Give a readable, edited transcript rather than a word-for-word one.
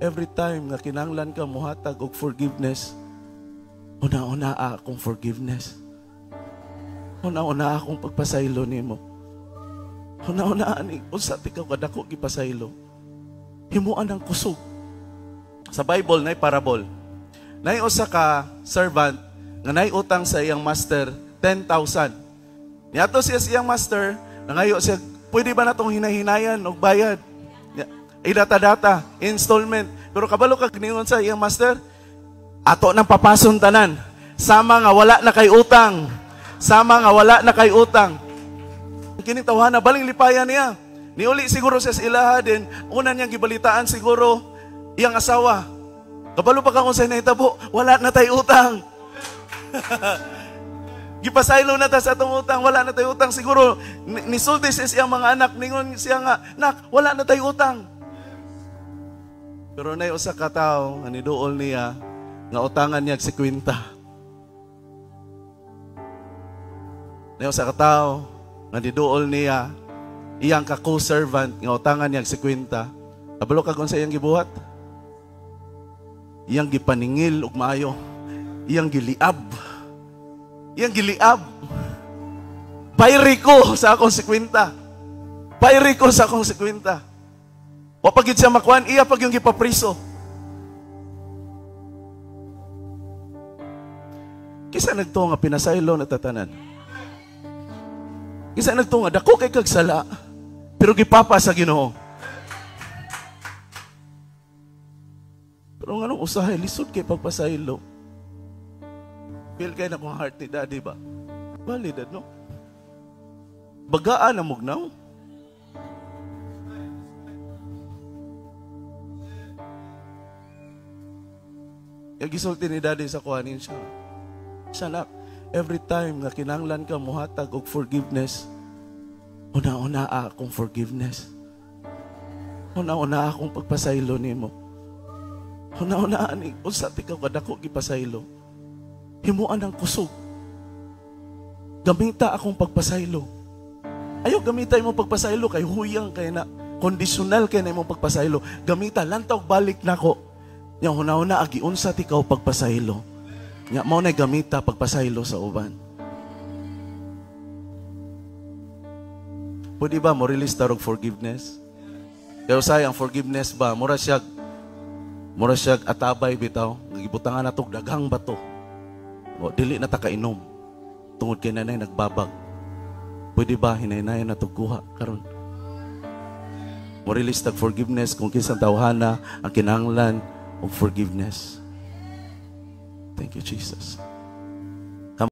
every time nga kinahanglan ka muhatag og forgiveness, una-una akong forgiveness. Una-una akong pagpasaylo nimo. Una-una ani unsa ikaw kadako gipasaylo. Himuan ang kusog. Sa Bible nay parable. Nay usa ka servant nga nay utang sa iyang master 10,000. Niadto siya sa iyang master, nangayo siya, pwede ba natong hinay-hinayan og bayad? Idata-data, installment. Pero kabalo kag niingon sa iyang master, ato nang papason tanan. Sama nga wala na kay utang. Sama nga wala na kay utang. Kining tawhana baling lipayan niya. Niuli siguro siya sa ilaha din. Una niyang gibalitaan siguro iyang asawa. Kabalo pa ka kung sa'y nahitabo, wala na tay utang. Gipasaylo na ta sa atong utang, wala na tay utang. Siguro nisulti siya siyang mga anak, ningon siya nga, nak, wala na tay utang. Pero nay usa ka tawo nga niduol niya nga utangan niya 50. Nay usa ka tawo nga niduol niya iyang ka co-servant nga utangan niya 50. Kabalo ka kung sa iyang gibuhat? Iyang gipaningil og maayo. Iyang giliab. Iyang giliab. Bayri ko sa akong 50. Bayri ko sa akong 50. Wa pa gid siya makuan, iya pag yung gipapriso. Kisa nagtuo nga pinasaylo na tatanan. Kisa nagtuo nga dako kay kag sala, pero gipapa sa Ginoo. Pero nganong usahay lisod kay pagpasaylo. Feel kay na kung heart ni Daddy ba? Valid, no? Bagaan na mugnaw. Kaya gisulti ni Daddy sa kuhanin siya. Siya, every time nga kinahanglan ka muhatag og forgiveness, una-una akong forgiveness. Una-una akong pagpasaylo nimo. Una-una ani unsa ikaw kadako gipasaylo. Himuan ang kusog. Gamita akong pagpasaylo. Ayaw gamita imong pagpasaylo kay huyang kay na kondisyonal kay na imong pagpasaylo. Gamita lantaw balik nako. Nya huna-huna agi unsa ti ikaw pagpasaylo. Nya mao nay gamita pagpasaylo sa uban. Pwede ba mo release tarog forgiveness? Kaya usay ang forgiveness ba mura siya atabay bitaw, gibutangan natog daghang bato. O dili na ta kainom tungod kay nanay nagbabag. Pwede ba hinay-hinayon na kuha karon? Mo release tag forgiveness kung kinsang tawhana ang kinahanglan og forgiveness. Thank you, Jesus.